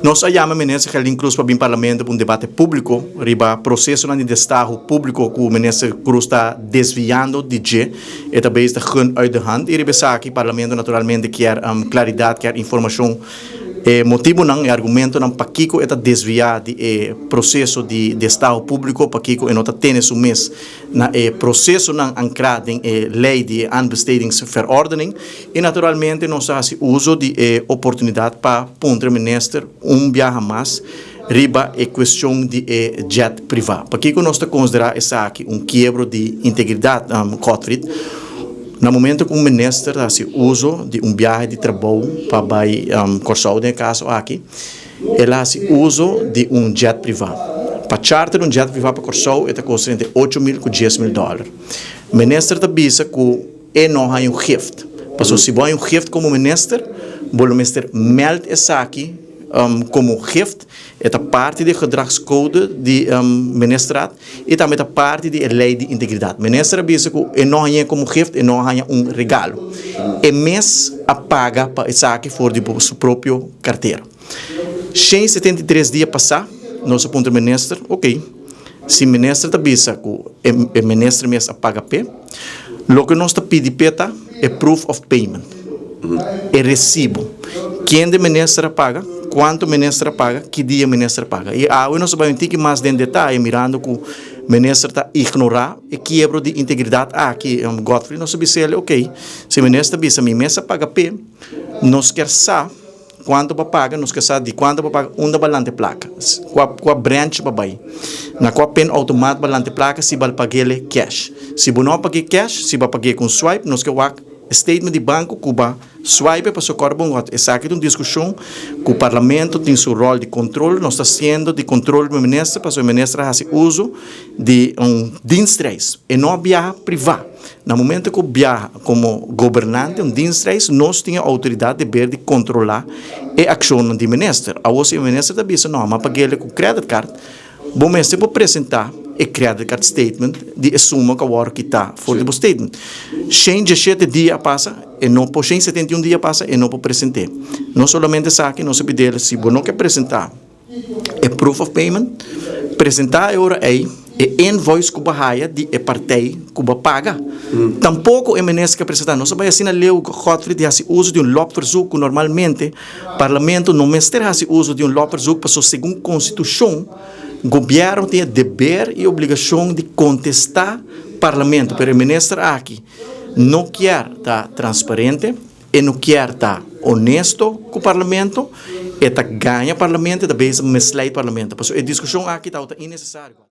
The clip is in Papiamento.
Nos a yama minister Gerlien Croes pa bin Parlamento pa un debate publico riba procesonan di destaho publico cu minister Croes ta desviando di dje. E ta bezig ta gun uit de hand y riba esaki Parlamento naturalmente kier claridad, kier informacion. E motibonan, e argumentonan pakico e ta desvia di e proceso di destaho publico, pakico e no ta tene su mes na e procesonan ancra den e ley di e aanbestedingsverordening y naturalmente nos ta haci uzo di e oportunidad pa puntra minister un biaha mas riba e cuestion di e jet priva. Pakico nos ta considera esaki un kiebro di integridad, Godfried? Na momento cu un minister ta haci uzo di un biahe di trabou pa bay Corsou den e caso aki, El a hasi uso di un jet privá. Pa charter un jet privá pa Kòrsou e ta kosta entre 8000 ku 10,000 dòler. Minister ta bisa ku e no haña un gift. Pasobra si bo haña un gift komo minister, bo lo mester mèld esaki komo gift. E ta parti di e gedragscode di ministerraad i tambe ta parti di e lei di integridat. Minister a bisa ku e no hañ'é komo gift, e no haña un regalo. E mes a paga pa esaki for di su propio kartera. 173 dia pasá nos a puntra minister, ok, si minister ta bisa ku e minister mes a paga p'e, loke nos ta pidi p'e ta e proof of payment, e resibo. Kende minister a paga, kuantu minister a paga, ki dia minister a paga. I awe nos a bai un tiki mas den detaye mirando ku minister ta ignorá e kiebro di integridat aki. Godfrey, nos a bisa el, ok, si minister ta bisa mi mes a paga p'e, nos kier sa kuantu pa paga, nos kier sa di kuantu pa paga, unda ba lanta e plaka, kua kua branch ba bai, na kua pinautomaat ba lanta e plaka si ba pag'el cash. Si bo no a pag'é cash, si bo a pag'é ku un swipe, nos ke wak e statement di banko ku ba swipe pasobra kòrda bon gòt esaki ta un diskushon ku parlamento tin su ròl di kontrol, nos ta hasiendo di kontrol di minister pasobra e minister a hasi uso di un dienstreis, e no a biaha privá. Na momento ku biaha komo gobernante un dienstreis, nos tin e outoridat deber di kontrolá e akshonnan di minister. Awor si e minister ta bisa no, m'a pag'el ku credit card, bo mester por presentá e credit card statement di e suma ku a wòrdu kitá for di bo statement. 117 dia a pasa, e no por, 171 dia a pasa, e no por present'é. No solamente esaki, nos a pidi el si bo no ke presentá e proof of payment, presentá e ora ei e invoice ku bo haya di e partij ku bo a paga. Tampoko e minister ke presentá. Nos a bai asina leu ku Godfrey di hasi uso di un lopverzoek ku normalmente parlamento no mester hasi uso di un lopverzoek pasobra segun konstitushon gobièrnu tin e deber i obligashon di kontestá parlamento. Pero e minister aki no kier ta transparente. E no kier ta honesto cu Parlamento, e ta gaña Parlamento, e ta bezig misleid Parlamento. Pasobra e discusion aki tabata innecesario.